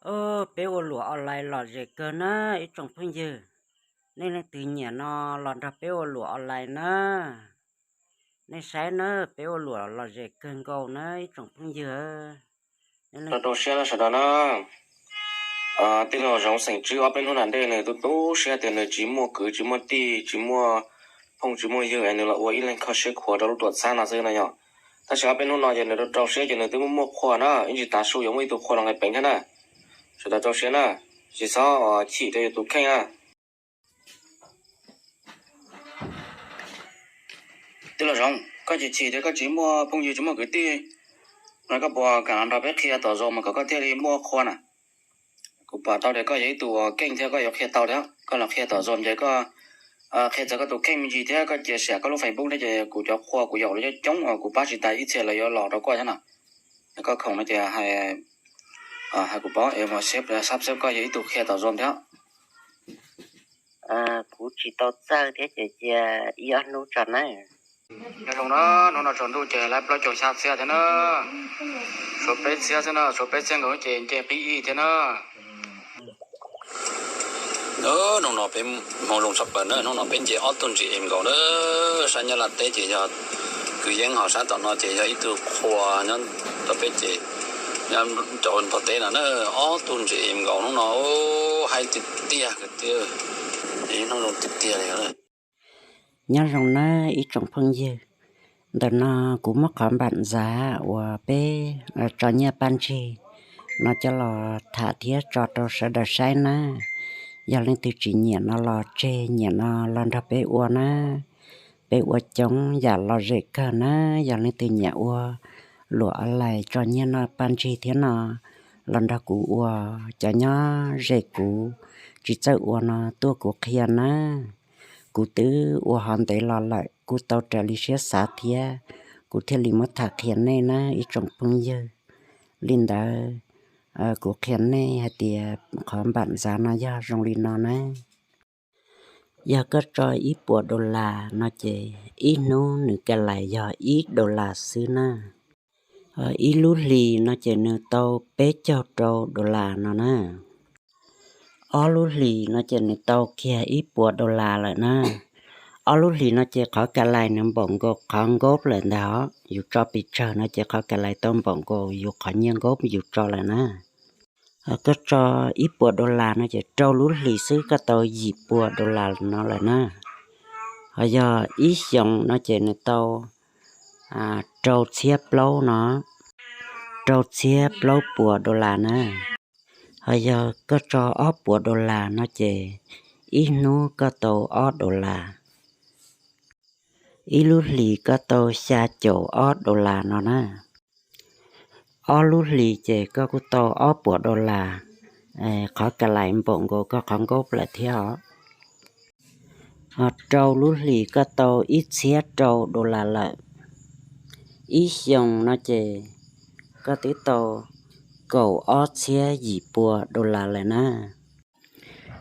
Peb ua luam online lom zem kawg na ib tsoom phooj ywg. Nej leej twg nyiam no los nrog peb ua luam online na. Nej saib na, peb ua luam lom zem kawg nkaus na ib tsoom phooj ywg. Rau rau siab na sawv daws na. Tij laug Zoov xeem Tswb ob peb hnub na ntej nws tu tu siab tias nws tsis muaj kwv tsis muaj tij tsis muaj phooj tsis muaj ywg es nws los ua ib leeg kho siab khuav rau lub tuam txhab no xwb no yom. Tab sis ob peb hnub no ces nws rau rau siab ces nws twb muaj muaj qhua na, ib ntsis tav su yuav muaj ib tug qhua los nqis peev thiab na. Sawv daws rau siab na, tsis txhob chim rau yus tus kheej na. Tij laug Zoov, koj chim chim tias koj tsis muaj phooj ywg tsis muaj kwv tij no, koj puas kam los nrog peb qhia tom Zoom mas kom koj thiaj li muaj qhua na? Kuv pom tau tias koj yog ib tug uas keej thiab koj yuav qhia tau thiab. Koj los qhia tom Zoom ces koj qhia txog koj tus kheej me ntsis thiab koj cia siab koj lub Facebook thiab ces kuv cov qhua kuv yaum los coob coob uas kuv pab tsis tas ib txhia lawv yuav los rau koj thiab no. Koj khoom no ces hais kuv paub es mus sab seb koj yog ib tug qhia tom Zoom thiab. Kuv tsis tau txawj thiab ces cia ib ob hnub tso na. Nyob zoo na, hnub no tsaus ntuj ces lawv plaub caug xya txhiab thiab na. Tshuav peb txhiab xwb na, tshuav peb txhiab nkaus ces nce qib ib thiab na. Hnub no peb hmoo zoo tshaj plaws na, hnub no peb nce ob tug ntsis em nkaus na. Sab Nyab Laj teb ces yog kwv yeeb, ho sab tom no ces yog ib tug qhua nyob rau peb ces nyob cov npog teb no na. Ob tug ntsis em nkaus hnub no, haib tiag tiag kwv tij, hnub zoo tiag tiag li. Nyob zoo nawb ib tsoom phooj ywg, ntawm no kuv muab qhov npam ntxav uas peb tso nyiaj paj ntsig no coj los tham thiab tso rau sawv daws saib na. Yog leej twg tsis nyiam no los tseg, nyiam no los nrog peb ua na. Peb ua coob yam lom zem kawg na. Yog leej twg nyiam ua luam online tso nyiaj noj paj ntsig thiab no los nrog kuv ua. Cov nyob ze kuv tsis txawj ua no tuaj kuv qhia na. Kuv twb ua hov ntev los lawm kuj tau raws li siab xav thiab, kuv thiaj li muab tham qhia nej na ib tsoom phooj ywg. Li ntawd, kuv qhia nej hais tias qhov npam ntxav no yog zoo li no na. Yog koj tso ib puas dollar no ces ib hnub nws ka lais yog ib dollar xwb na. Ib lub hlis no ces nws tau peb caug rau dollar no na. Ob lub hlis no ces nws tau kiag ib puas dollar lawm na. Ob lub hlis no ces qhov ka lais nws npaum nkaus qhov nkaub lawm ntag os. Yus tso pes tsawg no ces qhov ka lais tau npaum nkaus yus qhov nyiaj nkaub yus tso lawm na. Koj tso ib puas dollar no ces rau lub hlis xwb koj tau yim puas dollar no lawm na. Ho yog ib xyoos no ces nws tau rau txhiab plaub no, rau txhiab plaub puas dollar na. Ho yog koj tso ob puas dollar no ces ib hnub koj tau ob dollar. Ib lub hlis koj tau xya caum ob dollar no na. Ob lub hlis ces koj kuj tau ob puas dollar, qhov ka lais npaum nkaus koj qhov nkaub lawm thiab os. Ho rau lub hlis koj tau ib txhiab rau dollar lawm. Ib xyoos no ces koj twb tau kaum ob txhiab yim puas dollar lawm na.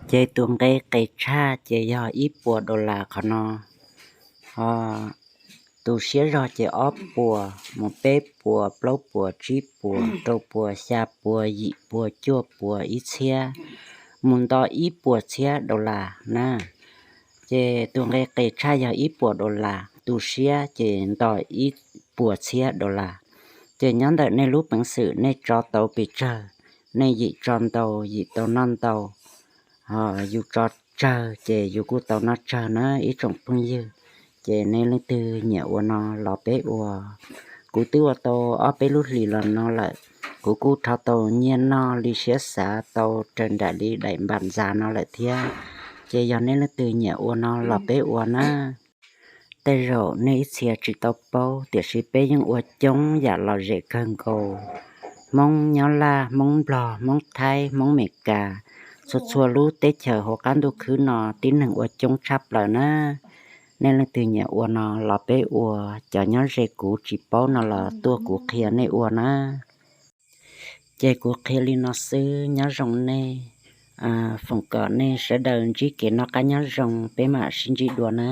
Ces tus nqe qis tshaj ces yog ib puas dollar qhov no. Ho tus siab zog ces ob puas mus peb puas plaub puas tsib puas rau puas xya puas yim puas cuaj puas ib txhiab, mus nto ib puas txhiab dollar na. Ces tus nqe qis tshaj yog ib puas dollar, tus siab ces nto ib puas txhiab dollar. Ces nyob ntawm nej lub peev xwm nej tso tau pes tsawg, nej yim tso ntau yim tau noj ntau. Ho yus tso tsawg ces yus kuj tau noj tsawg na ib tsoom phooj ywg. Ces nej leej twg nyiam ua no los peb ua. Kuv twb ua tau ob peb lub hlis los no lawm, kuv kuj rho tau nyiaj noj li siab xav tau raws nraim li daim npam ntxav no lawm thiab. Ces yog nej leej twg nyiam ua no los peb ua na. Tej zaum nej ib txhia tsis tau paub tiam sis peb yeej ua coob yam lom zem kawg nkaus. Hmoob nyob Laj, Hmoob Nplog, Hmoob Thaib, Hmoob Meskas, txhua txhua lub teb chaws hauv qab ntuj khwb no tib neeg ua coob tshaj plaws na. Nej leej twg nyiam ua no los peb ua, cov nyob ze kuv tsis paub no los tuaj kuv qhia nej ua na. Ces kuv qhia li no xwb, nyob zoo nej, foom kom nej sawv daws ntsib kev noj qab nyob zoo, peb mam sib ntsib dua na.